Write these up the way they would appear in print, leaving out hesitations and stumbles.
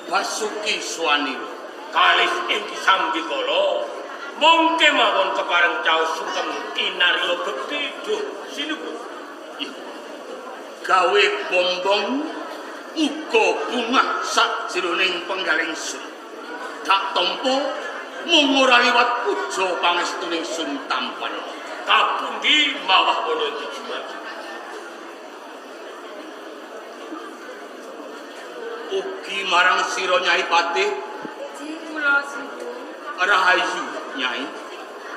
Basuki Swanila. Kalis ing sambikala mung kemawon kepareng caos sungkem kinarya bekti duh sinuwun. Gawe bombong uga bungah sakjroning penggaling sun. Tak tampa mung ora liwat puja pangestuning sun tampan. Kapundi mawah ana jimat. Ugi marang sira Nyai Patih. Kula suwun. Rahayu Nyai.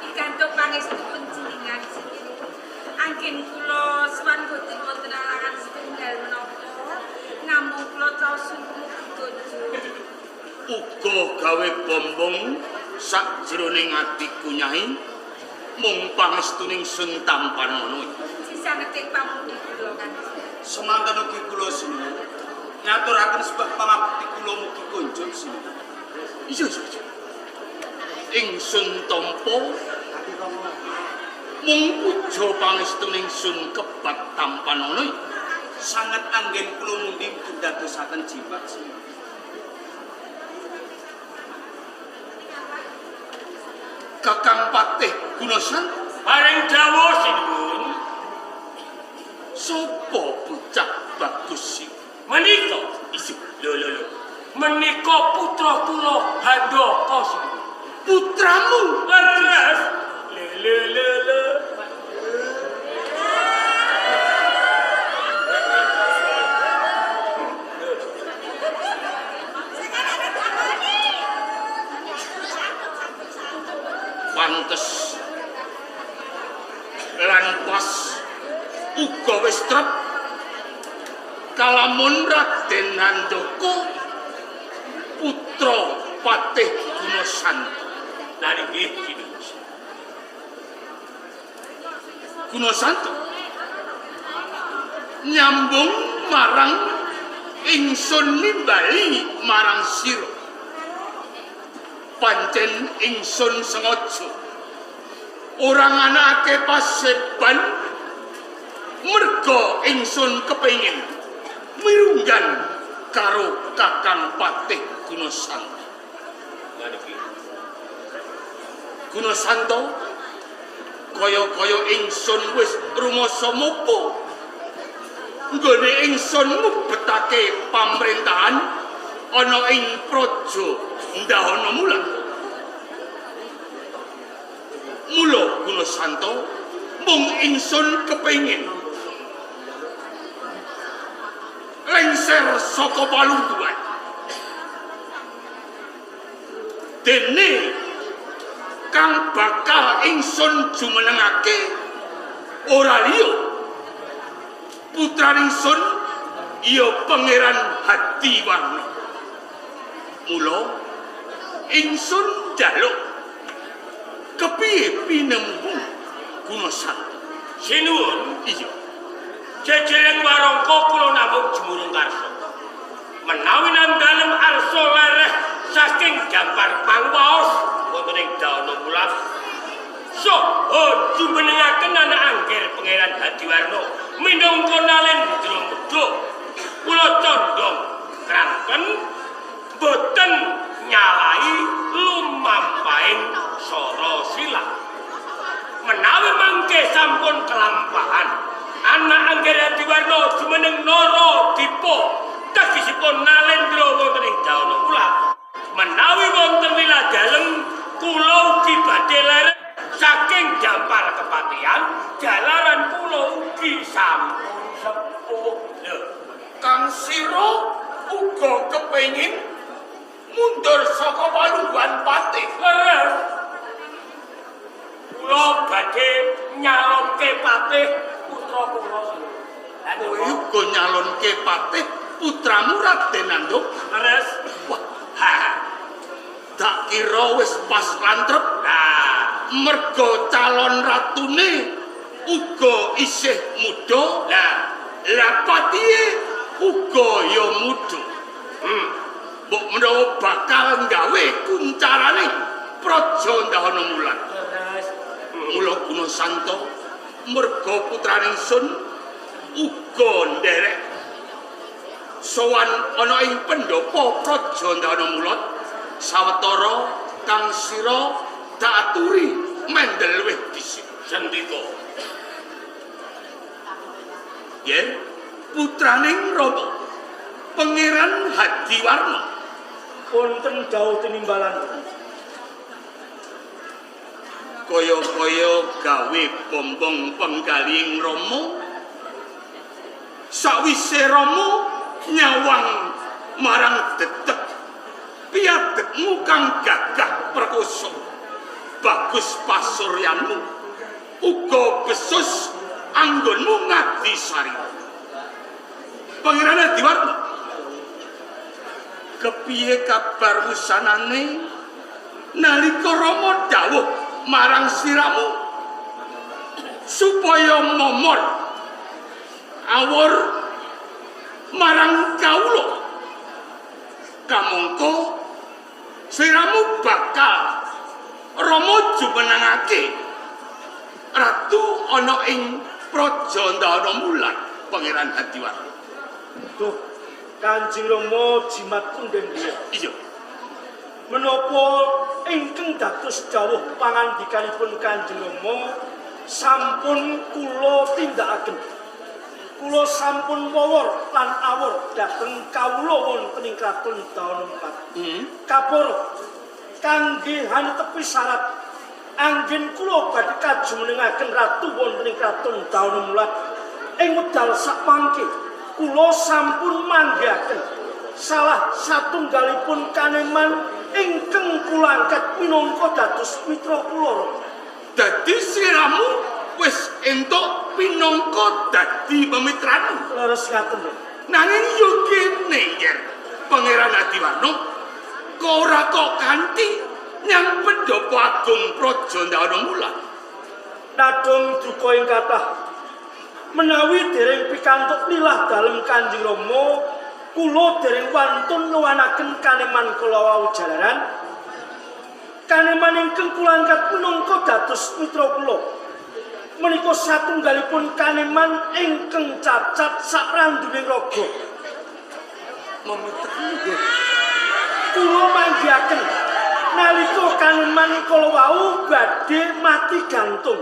Pikantuk pangestu panjenengan sinuwun. Anggen kula sowan boten wonten alangan setunggal menapa, namung kula caos sungkem kunjung. Uga gawe bombong sakjroning atiku Nyai, mung pangestuning sun tampanana. Sisangeting pamundi kula Kanjeng. Semanten ugi kula sinuwun ngaturaken sebab pangabekti kula mugi kunjung sinuwun. Iya iya. Ingsun tampa mung puja pangestuning sun kebat tampanana. Sanget anggen kula mundi dadosaken jimat sinuwun. Kakang Patih Gunasanta Paring dawuh sinuwun. Sapa bocah bagus iki? Menika Isih lho lho lho. Menika putra kula Handaka sinuwun. Putramu Leres. Lho lho lho lho. Pantes lan pas uga wis trep kalamun Raden Handaka putra Patih Gunasanta. Lah nggih sinuwun. Gunasanta nyambung marang ingsun nimbali marang sira. Pancen ingsun sengaja ora nganakake paseban merga ingsun kepengin mirunggan karo Kakang Patih Gunasanta. Gunasanta kaya-kaya ingsun wis rumasa mupu nggone ingsun mubetake pamrentahan ana ing praja Ndahana Mula. Mula Gunasanta mung ingsun kepengin lengser saka palungguhan. Dene kang bakal ingsun jumenengake ora liya putraning sun ya Pangeran Hadiwarna. Mula ingsun njaluk kepiye pinembu Gunasanta? Sinuwun. Iya. Jejering warangka kula namung jumurung karsa. Menawi nandalem arsa lereh saking gampar pangwaos wonten ing Dana Mula. Saha jumenengaken anak angger Pangeran Hadiwarna minangka Nalendra Muda. Kula condong kranten boten nyalahi lumampahing sara sila. Menawi mangke sampun kelampahan anak angger Hadiwarna jumeneng Nara Dipa tegesipun Nalendra wonten ing Dana Mula. Menawi wonten lila dalem kula ugi badhe lereng saking dampar kepatihan jalaran kula ugi sampun sepuh. Lho, Kang sira uga kepengin mundur saka palungguhan patih. Leres. Kula badhe nyalonke patih putra kula. Lah Kowe uga nyalonke patih putramu Raden Anduk. Leres. Wah, Ha. tak kira wis pas lantrep. Nah, Merga calon ratune uga isih muda. Lah, lah patihe uga ya muda. Mbok menawa bakal gawe kuncarane praja Ndahana Mulat. Leres. Mula Gunasanta merga putraning sun uga nderek Sowan ana ing pendopo Praja Ndanamulot sawetara kang sira tak aturi mendel luwih dhisik. Sendika. Yen putraning Rama Pangeran Hadiwarna wonten dawuh tinimbalan. Kaya-kaya gawe bombong penggaling Rama. Sawise Rama nyawang marang dedeg piadegmu kang gagah perkosa, bagus pasuryanmu uga besus anggonmu ngadi sarira. Pangeran Hadiwarna, kepiye kabar wusanane nalika Rama dawuh marang siramu supaya momor awur marang kawula, kamangka siramu bakal Rama jumenengake ratu ana ing Praja Ndanamulan. Pangeran Hadiwarna. Duh, Kanjeng Rama jimat punden nggih. Iya. Menapa ingkang dados dawuh pangandikanipun Kanjeng Rama sampun kula tindakaken. Kula sampun wawor lan awur dhateng kawula wonten ing kraton Danupat. Kaporo kangge hanetepi syarat anggen kula badhe kajumenengaken ratu wonten ing kraton Danulat ing wekdal sakmangke kula sampun manggihaken salah satunggalipun kaneman ingkang kula angkat minangka dados mitra kula. Dadi siramu wis entuk pinangka dadi pemitramu. Leres ngaten lho. Nanging yo kene yer Pangeran Hadiwarna kok ora kok kanthi nyang pendopo agung Praja Ndanamulan. Nadong duka ing kathah menawi dereng pikantuk lilah dalem Kanjeng Rama, kula dereng wantun nyuwanaken kaneman kula wau jalaran. Kaneman ingkang kula angkat minangka dados mitra kula menika satunggalipun kaneman ingkang cacat sakranduning raga. Memitramu kula manggihaken nalika kaneman kala wau badhe mati gantung.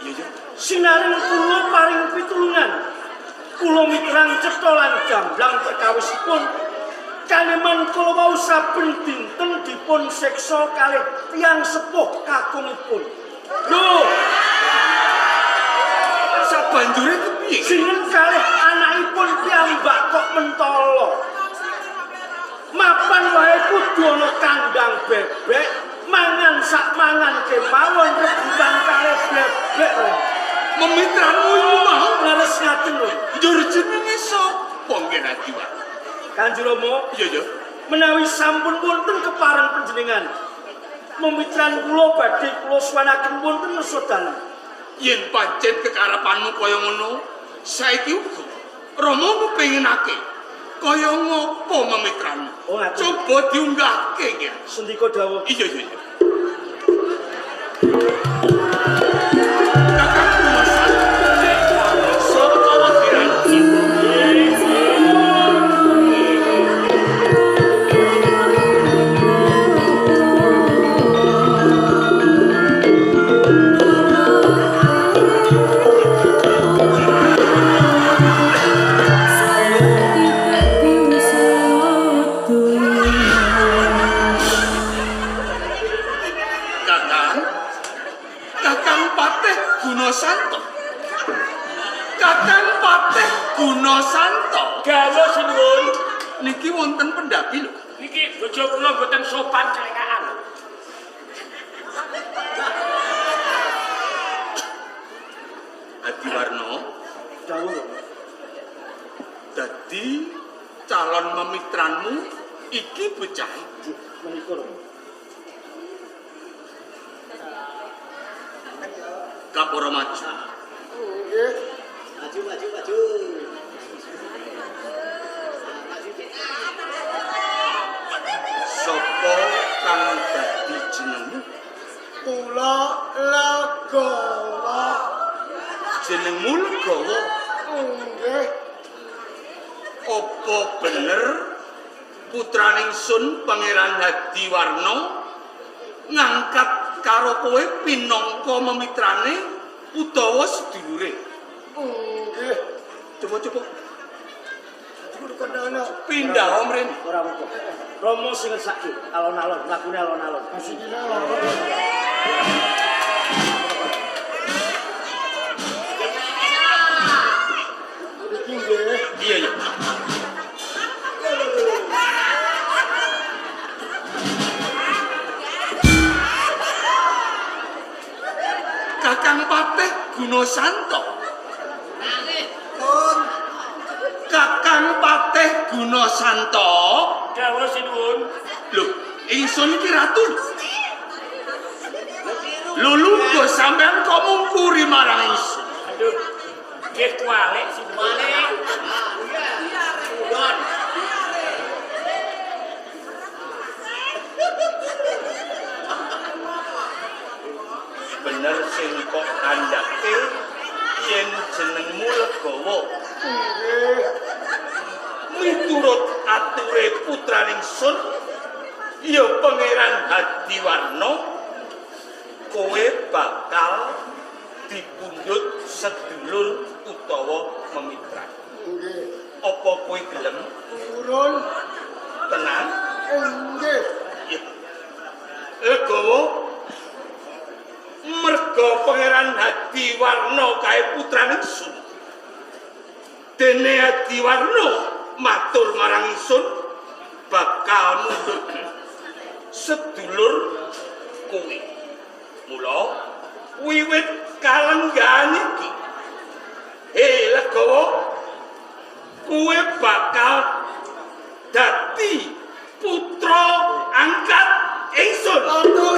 Iya. Sinaring kula paring pitulungan. Kula mitrang cetha lan gamblang perkawisipun kaneman kala wau saben dinten dipun siksa kalih tiyang sepuh kakungipun. Lho. Sabanjure kepiye? Sinten kalih anakipun piyambak kok mentala. Mapan wae kudu ana kandang bebek, mangan sak mangan kemawon rebutan kalih bebek. Memitramu iku mau leres ngaten lho. Njur jenenge sapa nggih Hadiwarna? Kanjeng Rama, iya ya. Menawi sampun wonten kepareng panjenengan, memitran kula badhe kula suwanaken wonten ngersa dalem. Yen pancen kekarepanmu kaya ngono, saiki uga Rama kepinginake kaya ngopo memitranmu. Oh, ngaten. Coba diunggahke nggih. Sendika dawuh. Iya iya iya. Kakangku Mas. Sawetara diranti. Kakang, Kakang Patih Gunasanto. Kakang Patih Gunasanto. Galo sinuwun. Niki wonten pendhapi lho. Niki bojo kula mboten sopan celekaan. Adiwarna, Dawuh. dadi calon memitranmu iki bocah. Nggih, menika lho. Kaporo maju. Nggih. Maju maju maju. Maju. Sopo kang dadi jenengmu? Kula Legawa. Jenengmu Legawa. Nggih. Apa bener putraning Sun Pangeran Hadiwarna ngangkat karo kowe pinangka memitrane utawa sedulure? Nggih. Coba-coba Kono. pindah mrene. Ora apa. Rama sing ngersake alon-alon, lakune alon-alon. Iki nggih. Iya iya. Kakang Patih Gunasanto. Pun. Kakang Patih Gunasanto. Dawuh sinuwun. Lho, ingsun iki ratu. Lho lungguh sampean kok mungkuri marang ingsun. Aduh. Nggih kualik sinuwun. Bener sing kok kandhake yen jenengmu Legawa. Nggih. Miturut ature putraning sun ya Pangeran Hadiwarna, kowe bakal dipundhut sedulur utawa memitra. Nggih. Apa kowe gelem? Purun. Tenang. Nggih. Ya. Legawa, merga Pangeran Hadiwarna kae putraning sun. Dene Hadiwarna matur marang ingsun bakal mundhut sedulur kowe. Mula wiwit kalenggahan iki, he Legawa, kowe bakal dadi putra angkat ingsun. Atur.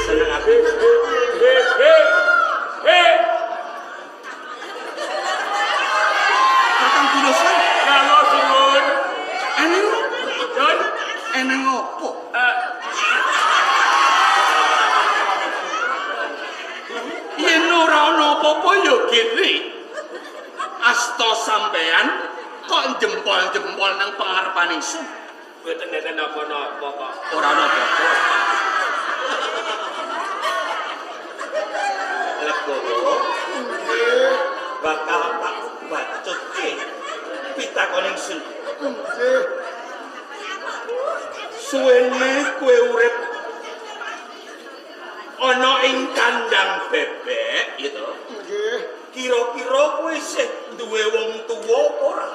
Seneng aku. He he. He. Kakang Gunasanto, Dawuh sinuwun. eneng Dun. eneng opo? Eh, Yen ora ana apa-apa ya gene. Asta sampean kok jempol-jempol nang pengarepan ingsun. Mboten enten napa-napa kok. Ora ana apa-apa. Legowo Nggih. bakal tak bacutke pitakon ingsun. Nggih. Suwene kowe urip ana ing kandang bebek gitu. Nggih. Kira-kira kowe isih duwe wong tuwa apa ora?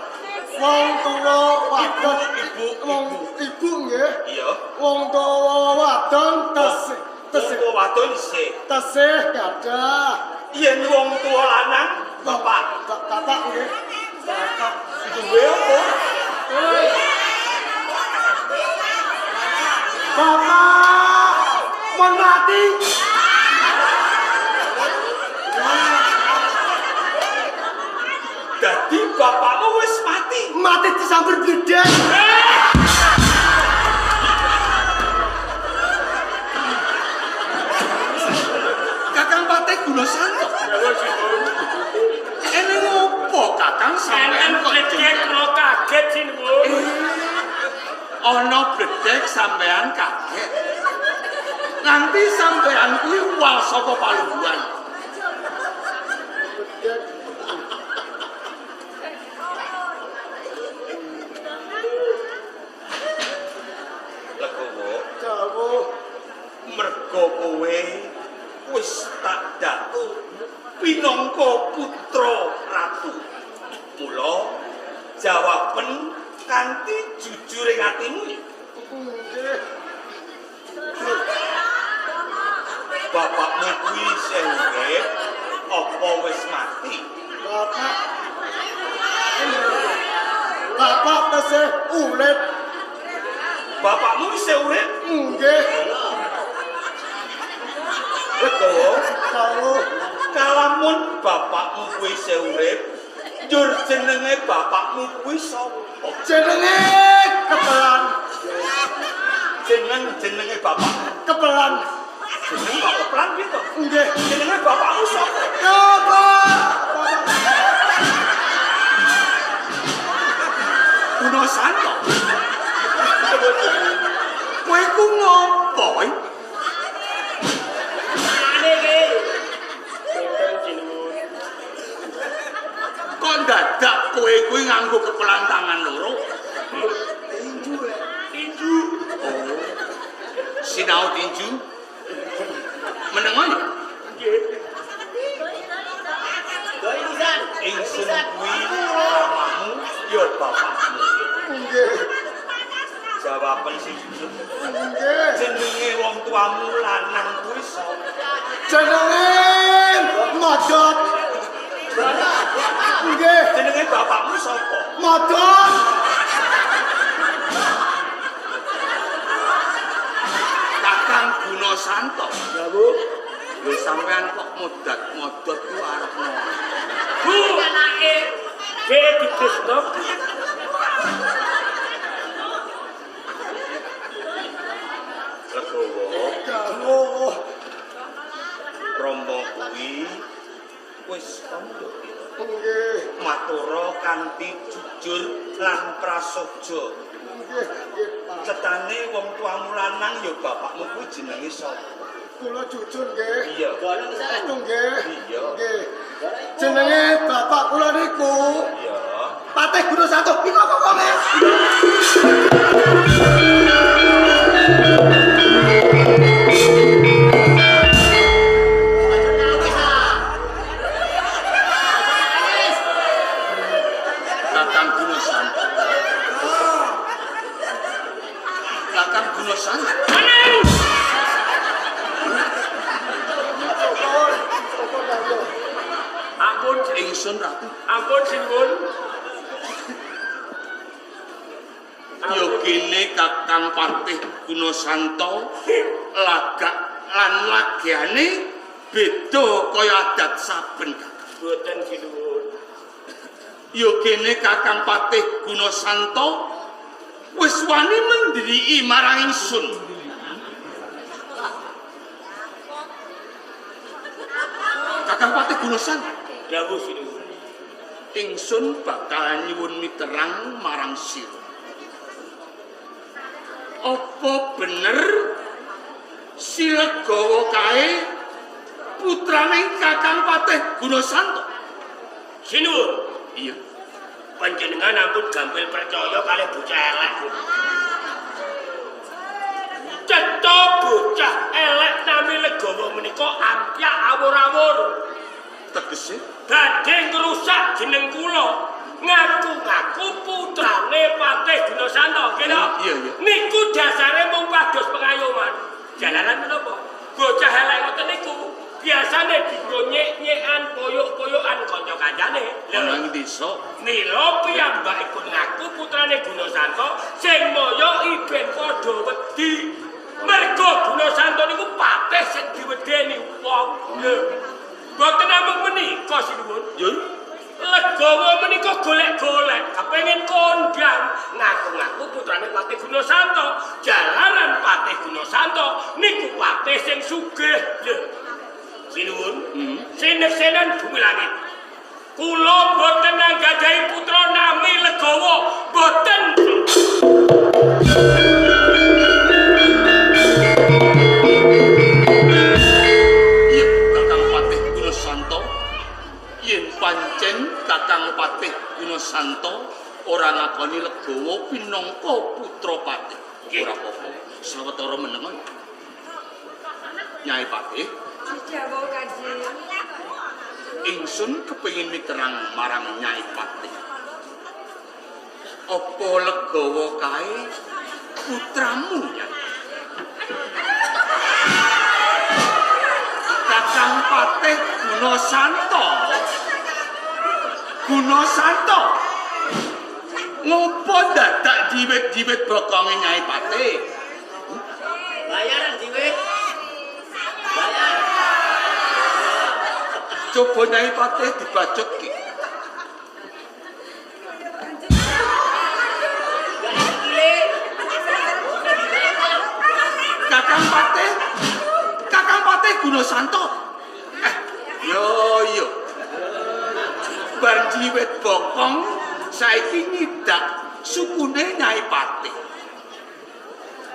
Wong tuwa wadon, Ibu, wong ibu. ibu nggih. Iya. Wong tuwa wadon tesih Wong tesih tuwa wadon isih. tesih gadah. Yen wong tuwa lanang, bapak Bapak nggih. bapak duwe apa? Bapak mon mati. Dadi bapakmu wis mati. Mati disamber bledek. Kakang Patih Gunasanto. Dawuh sinuwun. Eneng opo Kakang sampean Enten kok bledek kula kaget sinuwun. Ana bledek sampean kaget. Nganti sampean kuwi wal saka palungguhan. Legowo, Dawuh. merga kowe wis tak datu pinangka putra ratu. Mula jawaben kanthi jujur ing atimu ya. Nggih. Bapakmu kuwi isih urip apa wis mati? Bapak. Bapak tesih urip. Bapakmu isih urip? Nggih. Legowo, Dawuh. kalamun bapakmu kuwi isih urip, njur jenenge bapakmu kuwi sapa? Jenenge kepelan. Jeneng jenenge bapak Kepelan. Jenenge kok kepelan piye to? Nggih. Jenenge bapakmu sapa? Bapak. Guna Santo. Kowe ku ngopo? Ane iki. Boten sinuwun. Kok dadak kowe kuwi nganggo kepelan tangan loro? Tinju. Tinju. Oh. Sinau tinju. Meneng ae. Nggih. Ingsun kuwi ramamu ya bapakmu. Nggih. Jawaban sing jujur. Nggih. Jenenge wong tuamu lanang kuwi sapa? Jenenge Modot. Nggih. Jenenge bapakmu sapa? Modot. Kakang Guna Santo. Ya, Bu. Lho sampean kok modat-modot ku arep ngopo? Bu anake dhek didesno. Legowo, Dawuh. Rama kuwi wis kandha. Nggih. Matura kanthi jujur lan prasaja. Nggih, nggih, Pak. Cetane wong tuamu lanang ya bapakmu kuwi jenenge sapa? Kula jujur nggih. Iya. Estu nggih. Iya. Nggih. Jenenge bapak kula niku Iya. Patih Guna Santo. Iku apa kok, Mas? Kakang Guna Santo. Kakang Guna Santo. Ampun, Ingsun Ratu. ampun sinuwun. Ya kene Kakang Patih Guna Santo lagak lan lagiane beda kaya adat saben kakang. Boten sinuwun. Ya kene Kakang Patih Guna Santo wis wani mendriki marang ingsun. Kakang Patih Guna Santo, Dawuh sinuwun. Ingsun bakal nyuwun miterang marang sira. Apa bener si Legawa kae putrane Kakang Patih Guna Santo? Sinuwun. Iya. Panjenengan ampun gampil percaya kalih bocah elek. Cetha bocah elek nami Legawa menika ampyak awur-awur. Tegese Badhe ngrusak jeneng kula. Ngaku-ngaku putrane Patih Guna Santo, nggih to? Iya, iya. Niku dasare mung pados pengayoman. Jalaran menapa? Bocah elek ngoten niku biasane dienggo nyek-nyekan, poyok-poyokan kanca-kancane. ana ing desa. Mila piyambakipun ngaku putrane Guna Santo sing moyoki ben padha wedi. Mergo Guna Santo niku patih sing diwedeni wong. Lho. Boten namung menika sinuwun. Yun, Legawa menika golek-golek, kepengin kondang, ngaku-ngaku putrane Patih Guna Santo. Jalaran Patih Guna Santo niku patih sing sugih. Lho. Sinuwun. Sinek-senen bumi langit. Kula boten anggadhahi putra nami Legawa, boten. Iya Kakang Patih Guna Santo. Yen pancen Kakang Patih Guna Santo ora ngakoni Legawa pinangka putra Patih. Ora apa-apa. Sawetara meneng ae. Nyai Patih, Didhawuh Kanjeng. ingsun kepengin miterang marang Nyai Patih. Apa Legawa kae putramu, Nyai? Kakang Patih Guna Santo. Guna Santo. Ngopo dadak jiwit-jiwit bokonge Nyai Patih? Bayaran jiwit. Bayar. Coba Nyai Patih dibacutke. Gak sikile. Kakang Patih, Kakang Patih Gunasanto. Yo yo. Bar jiwit bokong saiki nyidak sukune Nyai Patih.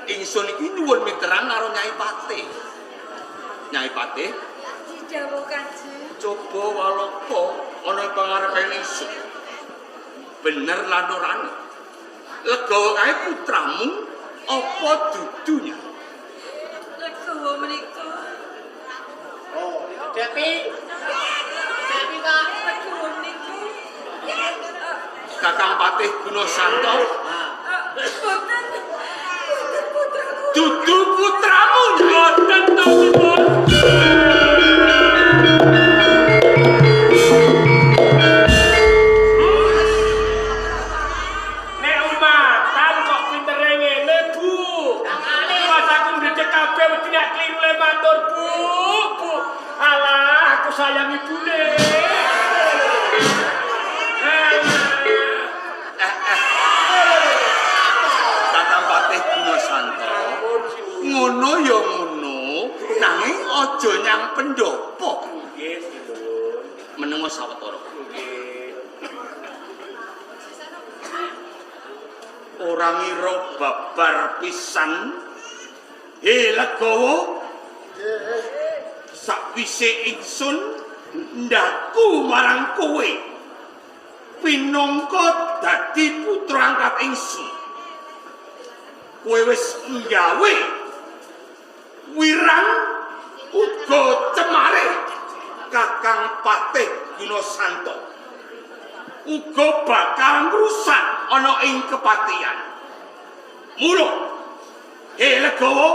Ingsun iki nyuwun miterang karo Nyai Patih. Nyai Patih, Didhawuh Kanjeng. Coba walaka ana ing pangarepe ingsun. Bener lan orane. Legawa kae putramu apa dudunya? Legawa menika. Oh, Depi. Depi, Pak. Legawa menika. Kakang Patih Gunasanto. Boten. Boten putraku. Dudu putramu. Boten to sinuwun. Nek umatan kok pintere ngene, Bu. Mas aku ndredeg kabeh wedi nek kliru le matur, Bu. Bu. Alah, aku sayang ibune. Kakang Patih Gunasanto. Ngono ya ngono, nanging aja nyang pendopo. Nggih, sinuwun. Menengo sawetara. Nggih. Ora ngira babar pisan. He Legawa, sakwise ingsun ndaku marang kowe pinangka dadi putra angkat ingsun. Kowe wis nggawe wirang uga cemare Kakang Patih Gunasanto. Uga bakal ngrusak ana ing kepatihan. Mula, he Legawa,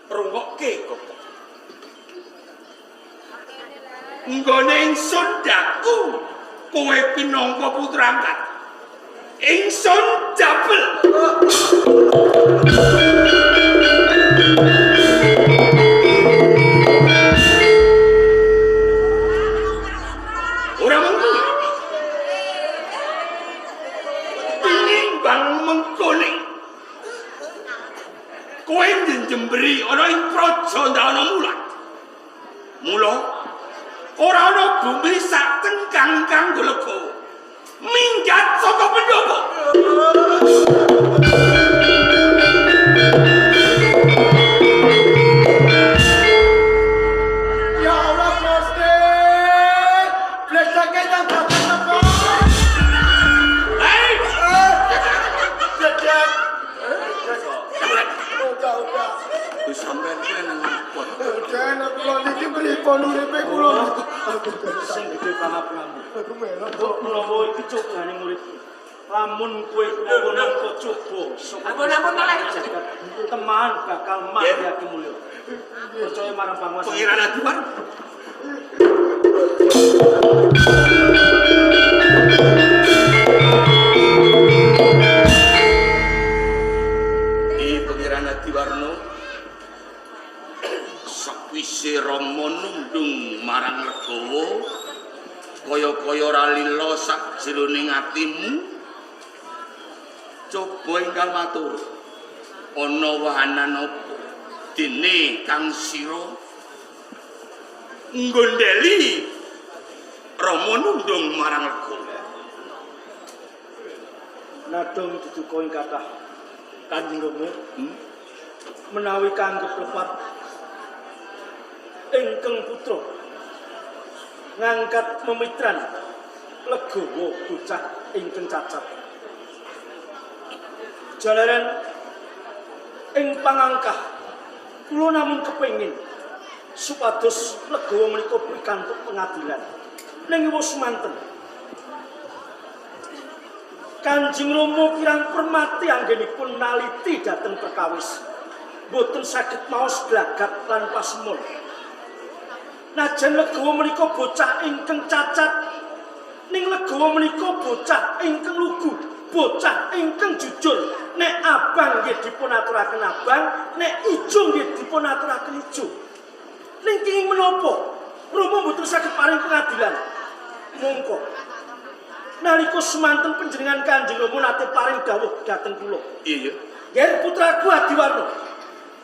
rungokke kok. Nggone ingsun daku kowe pinangka putra angkat. Ingsun jabel. Ora mung kuwi. Tinimbang mengkone. Kowe njembri ana ing praja ndana mulat. Mula ora ana bumi sak tengkang kanggo Legawa. Minggat saka pendopo. Ya Allah Gusti. Bledeke nang bapak teko. Hei, Bledek. Udah, udah. wis sampean kuwi nang apa? Udah, kula niki pripun uripe kula. Sing gedhe pangapuramu. Aku melok. Mbok menawa iki cobane muridku. Lamun kowe nampa coba saka Ampun-ampun malah. jagat teman bakal madhiyake mulya. Percaya marang panguwasa. Pangeran Adiwan. I Pangeran Adiwarno sakwise Rama nundung marang Legawa kaya-kaya ora lila sak jroning atimu, coba enggal matur ana wahanan apa dene kang sira nggondheli Rama nundung marang Legawa. Nadong duduka ing kathah Kanjeng Rama. Menawi kanggep lepat ingkang putra ngangkat memitran Legawa bocah ingkang cacat. Jalaran ing pangangkah kula namung kepengin supados Legawa menika pikantuk pengadilan. Ning wis manten Kanjeng Rama kirang permati anggenipun naliti dhateng perkawis. Mboten saged maos glagat lan pasemon. Najan Legawa menika bocah ingkang cacat, ning Legawa menika bocah ingkang lugu, bocah ingkang jujur. Nek abang nggih dipun aturaken abang, nek ijo nggih dipun aturaken ijo. Ning kenging menapa Rama mboten saged paring pengadilan? Mongko nalika semanten panjenengan Kanjeng Rama nate paring dawuh dhateng kula. Iya. Yen putraku Adiwarna,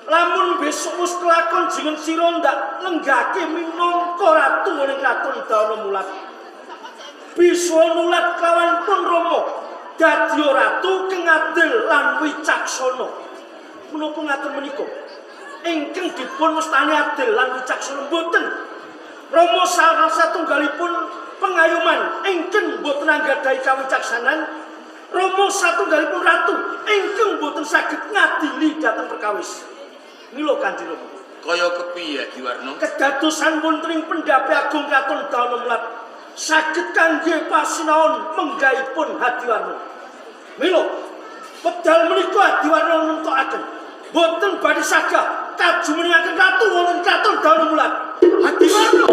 Lamun besok wis kelakon jeneng sira ndak lenggake minangka ratu ning kraton Dana Mulat. Bisa nulat kelawan pun Rama dadi ratu kang adil lan wicaksana. Menapa ngaten menika? Ingkang dipun wastani adil lan wicaksana mboten. Rama salah satunggalipun pengayoman ingkang mboten anggadhahi kawicaksanan. Rama satunggalipun ratu ingkang mboten saged ngadili dhateng perkawis. Mila Kanjeng Rama. Kaya kepiye Adiwarna? Kedadosan wonten ing pendhape agung kraton Dana Mulat saged kangge pasinaon menggahipun Hadiwarna. Mila wekdal menika Hadiwarna nentokaken boten badhe sagah kajumenengaken ratu wonten kraton Dana Mulat. Hadiwarna.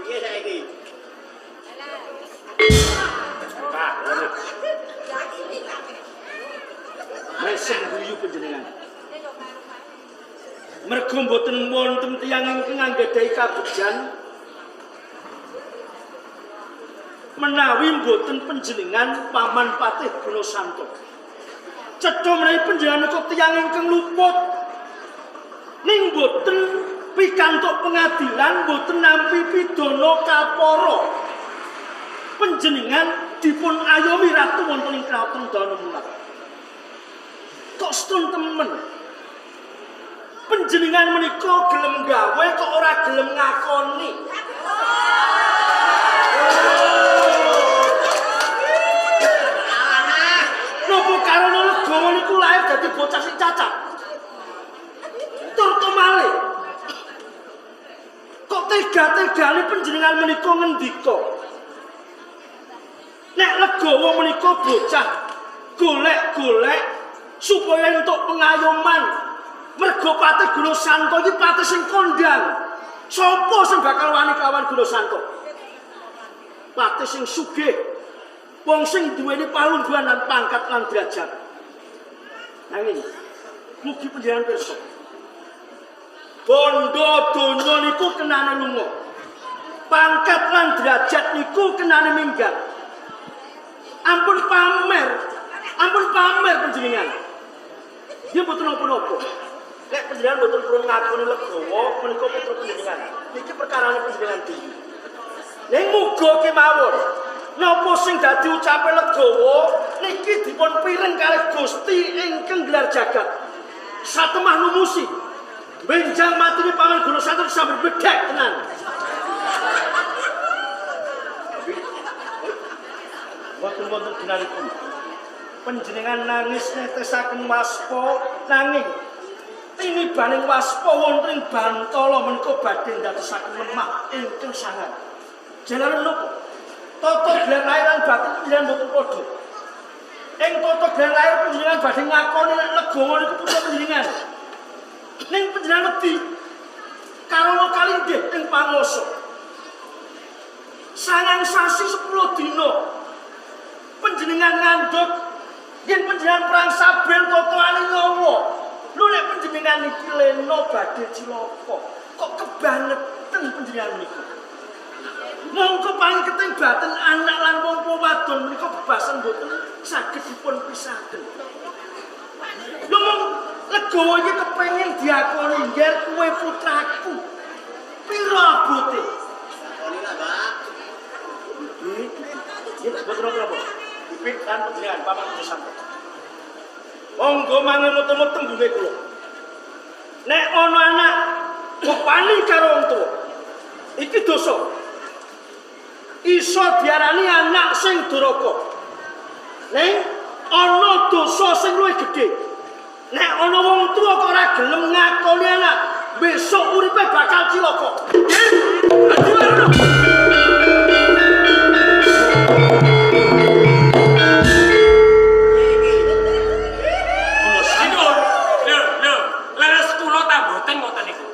Piye saiki? Mesem guyu panjenengan. Mergo mboten wonten tiyang ingkang anggadhahi kabejan menawi mboten panjenengan Paman Patih Gunasanto. Cetha menawi panjenengan menika tiyang ingkang luput ning mboten pikantuk pengadilan, mboten nampi pidana kapara. Panjenengan dipun ayomi ratu wonten ing kraton Dana Mulat. Kok setun temen? Panjenengan menika gelem gawe kok ora gelem ngakoni. Napa karana Legawa niku lahir dadi bocah sing cacat? Tur tumale. Kok tega-tegane panjenengan menika ngendika? Nek Legawa menika bocah golek-golek supaya entuk pengayoman. Mergo Patih Gunasanto iki patih sing kondang. Sopo sing bakal wani kawan Gunasanto? Patih sing sugih, wong sing duweni palungguhan lan pangkat lan derajat. Nanging mugi panjenengan pirsa. Bondo donya niku kenane lunga. Pangkat lan derajat niku kenane minggat. Ampun pamer, ampun pamer panjenengan. Dia mboten napa-napa. Nek panjenengan mboten purun ngakoni Legawa menika putra panjenengan. Niki perkarane panjenengan dhewe. Ning muga kemawon napa sing dadi ucape Legawa niki dipun pireng kalih Gusti ingkang gelar jagat. Satemah numusi. Benjang matine Paman Gunasanto sambil bedhek tenan. Mboten wonten ginanipun. Panjenengan nangis netesaken waspa nanging tinibaning waspa wonten ing bantala menika badhe ndadosaken lemah ingkang sangat. Jalaran napa? Tata gelar lahir lan batin panjenengan mboten padha. Ing tata gelar lahir panjenengan badhe ngakoni nek Legawa niku putra panjenengan. Ning panjenengan wedi karana kalinggih ing panguwasa. 9 sasi 10 dina panjenengan ngandhut yen panjenengan perang sabel totoane nyawa. Lho nek panjenengan niki lena badhe cilaka, kok kebangetan panjenengan niku. Mongko pangketing batin anak lan wong tuwa wadon menika bebasan mboten saged dipun pisahaken. Lho mong Legawa iki kepengin diakoni nger kowe putraku. Pira abote? Koni lah, Pak. Nggih, mboten napa-napa. Bibit lan panjenengan Paman Gunasanto. Monggo mangemut-emut tembunge kula. Nek ana anak kok wani karo wong tuwa, iki dosa. Iso diarani anak sing duraka. Ning ana dosa sing luwih gedhe. Nek ana wong tuwa kok ora gelem ngakoni anak, besok uripe bakal cilaka. Nggih, Adiwarna. Sinuwun. Lho, lho, leres kula ta mboten ngoten niku.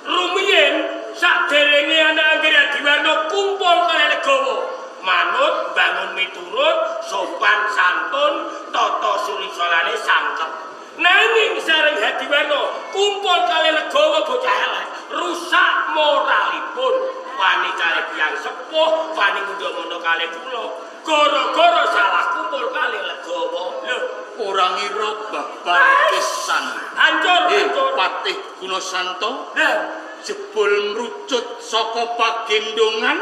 Rumiyin saderenge anak Anggiri Adiwarna kumpul kalih Legawa, manut bangun miturut, sopan santun, tata sulisolane sangkep. Nanging sareng Hadiwarna kumpul kalih Legawa bocah elek, Rusak moralipun. Wani kalih tiyang sepuh, wani ngundha-mundha kalih kula. Gara-gara salah kumpul kalih Legawa. Lho, ora ngira babar pisan. Hancur, hancur. Patih Gunasanto Lha, jebul mrucut saka pagendongan,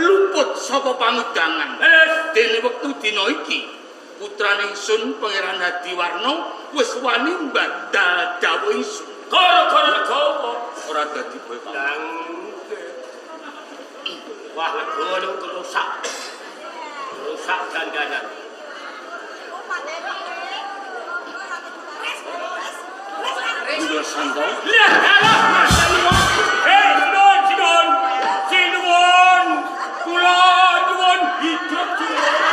luput saka pangudangan. Dene wektu dina iki putrane ingsun Pangeran Hadiwarna wis wani mbadal dawuh ingsun. Gara-gara Legawa ora dadi boy pamit. Wah, Legawa niku rusak. Rusak dandanan. Gunasanto. Lah, alah, Mas. Hei, sinuwun, sinuwun. Sinuwun. Kula nyuwun hidup sinuwun.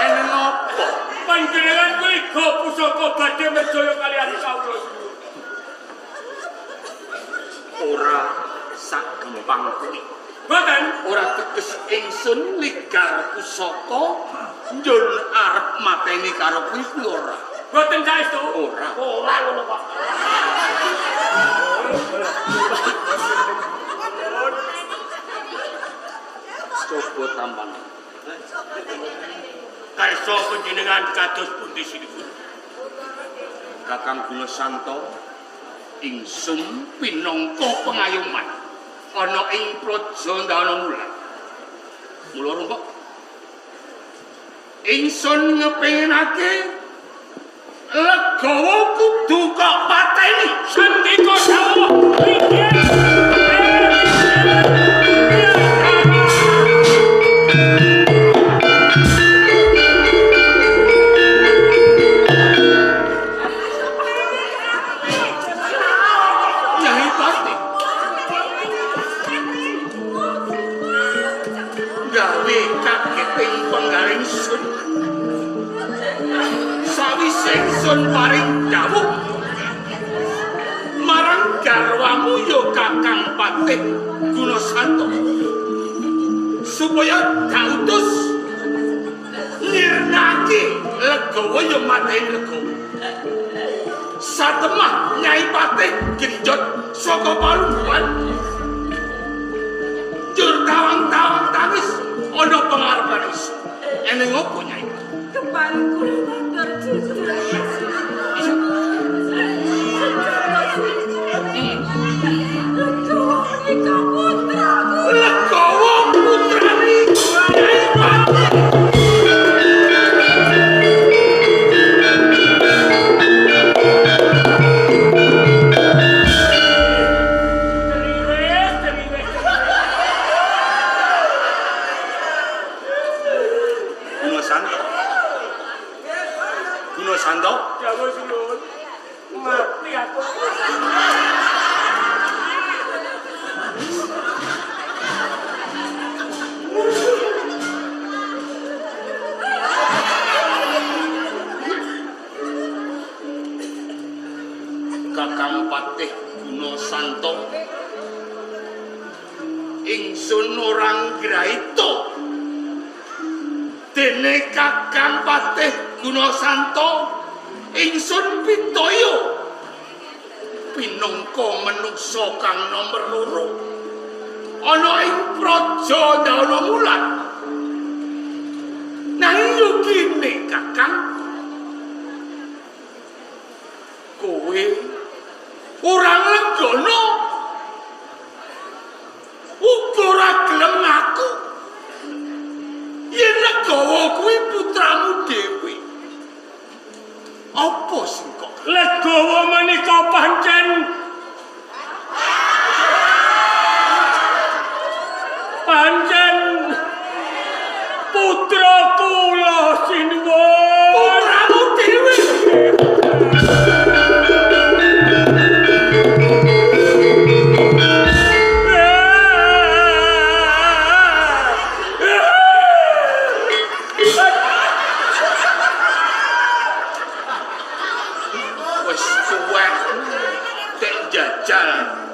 Eneng apa? Panjenengan mliga pusaka badhe merjaya kaliyan kawula sinuwun. Ora sak gempang kuwi. Mboten. Ora teges ingsun ligar pusaka njur arep mateni karo kuwi kuwi ora. Mboten saestu. Ora. Ora ngono kok. Coba tampan. Karsa panjenengan kados pundi sinuwun? Kakang Gunasanto, ingsun pinangka pengayoman ana ing Praja Ndanamulan. Mula rungkok ingsun ngepinginake Legawa kudu kok pateni. Sendika dawuh. Nyai Patih gawe kaget ing penggaring sun. Sawise ingsun paring dawuh marang garwamu ya Kakang Patih Gunasanto supaya dautus nirnake Legawa ya mateni Legawa. Satemah Nyai Patih genjot saka palungguhan njur tawang-tawang tangis ana pengarepan ingsun. Eneng apa Nyai? Kembali kula matur jujur. Legawa menika putraku. Legawa putrane Nyai Patih. Ceriwis, ceriwis. Gunasanto. Gunasanto, Dawuh sinuwun. Mati aku. Kakang Patih Gunasanto, ingsun ora ngraita dene Kakang Patih Gunasanto ingsun pitaya pinangka manungsa kang nomer loro ana ing Praja Ndanamulan. Nanging yo kene Kakang, kowe ora nglenggana, uga ora gelem ngaku yen Legawa kuwi putramu dhewe. Apa sing kok Legawa menika pancen pancen putra kula sinuwun. Putramu dhewe? Wis tuwek tek jajal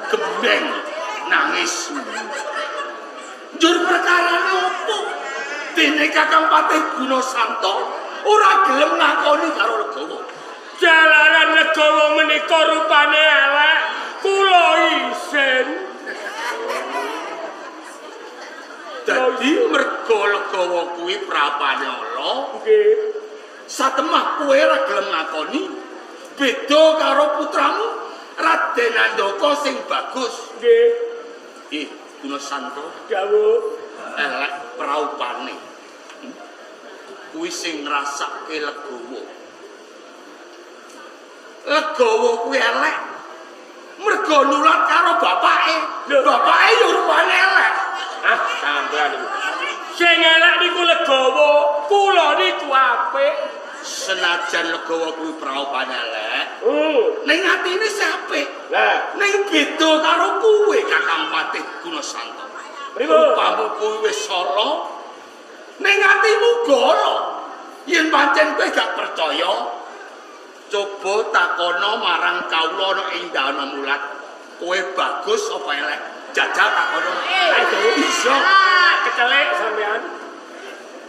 gembeng nangis. Njur perkarane opo? Dene Kakang Patih Gunasanto ora gelem ngakoni karo Legawa. Jalaran Legawa menika rupane elek, Kula isin. Dadi merga Legawa kuwi prapane ala. Nggih. Satemah kowe ora gelem ngakoni beda karo putramu Raden Andaka sing bagus. Nggih. Ih, Gunasanto Dawuh. Elek praupane. Kuwi sing ngrasake Legawa. Legawa kuwi elek mergo nulat karo bapake. Bapake ya rupane elek. Ah, sampean niku. Sing elek niku Legawa, kula niku apik. Senajan Legawa kuwi praupane elek, ning atine sih apik. Lah, ning beda karo kuwe Kakang Patih Gunasanto. Pripun? Rupamu kuwi wis ala, ning atimu goro. Yen pancen kowe gak percaya, coba takono marang kawula ana ing Dana Mulat. Kowe bagus apa elek? Jajal takono. Iya. Kecelek sampean.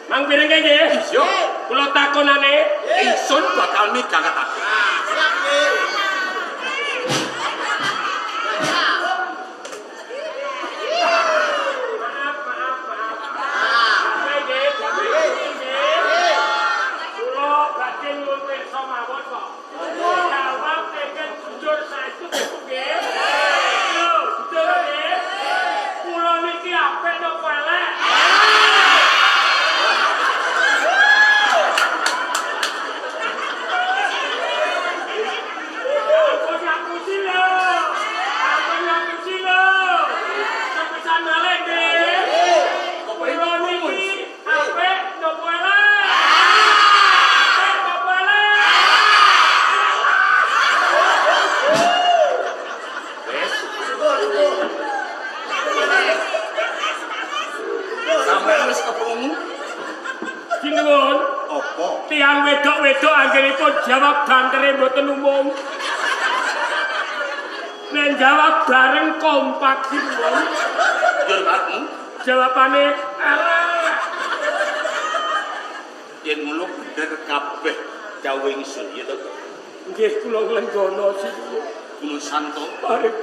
Mang pirenge nggih? Iya. Kula takonane, ingsun bakal midhangetake. Siap nggih. Maaf, maaf, maaf. Nggih, nggih. Kula badhe nyuwun pirsa mawon kok. Jawab ingkang jujur saestu nggih. Lho, jujur nggih. Kula niki apik napa elek? Aku ngapusi lho. Aku ngapusi lho. Sepisan malih nggih. Kula niki apik napa elek? Apik napa elek? Wis. Sampeyan wis keprungu? Sinuwun. Apa? Tiyang wedok-wedok anggenipun jawab bantere mboten umum. Nek jawab bareng kompak sinuwun. Jur karepmu? Jawabane elek. Yen ngono bener kabeh dawuh ingsun ya to. Nggih kula nglenggana sinuwun. Gunasanto, Bareng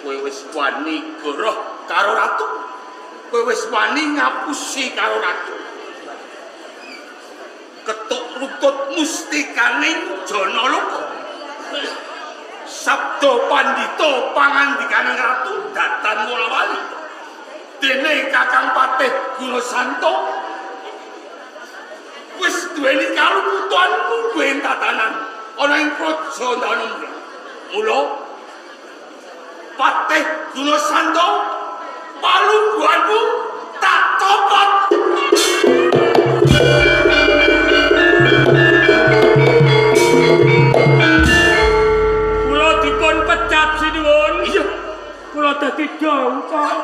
kowe wis wani goroh karo ratu. Kowe wis wani ngapusi karo ratu. Ketuk rutut mustikaning Janaloka. Sabda pandhita pangandikaning ratu datan wolawali. Dene Kakang Patih Gunasanto wis duweni kaluputan mungguh tatanan ana ing praja Danamura. Mula Patih Gunasanto palungguhanmu tak copot. Kula dipun pecat sinuwun. Iya. Kula dadi dongkol.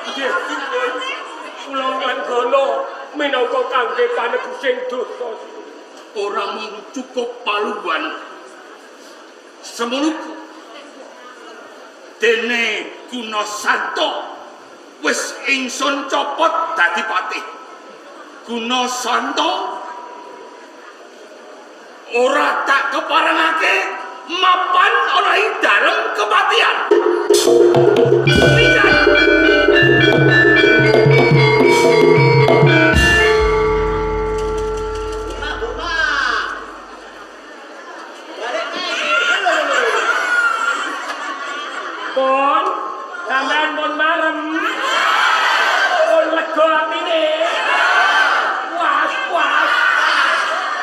Nggih, sinuwun. Kula nglenggana minangka kangge panebusing dosa. Ora mung cukup palungguhan. Semono dene Gunasanto wis ingsun copot dadi patih. Gunasanto ora tak keparengake mapan ana ing dalem kepatihan. Minggat. Mak, Bu, Mak. Balik kae. Lho, lho, lho. Pun sampean pun marem. Pun lega atine. Puas, puas.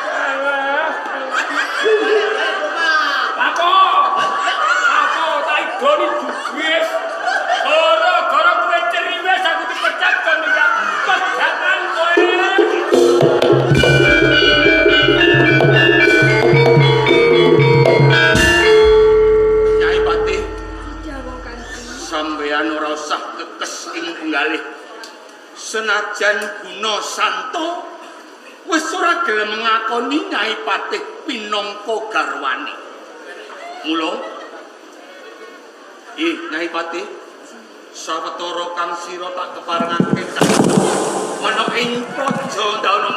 Alah. Balik kae, Bu, Mak. Ako. Ako tak idoni jugis. Gara-gara kowe ceriwis aku dipecat kon minggat. Pegatan kowe. Nyai Patih, Dawuh Kanjeng. sampeyan ora usah kekes ing penggalih. Senajan Gunasanto wis ora gelem ngakoni Nyai Patih pinangka garwane. Mula ih Nyai Patih, sawetara kang sira tak keparengake ana ing praja Danamura.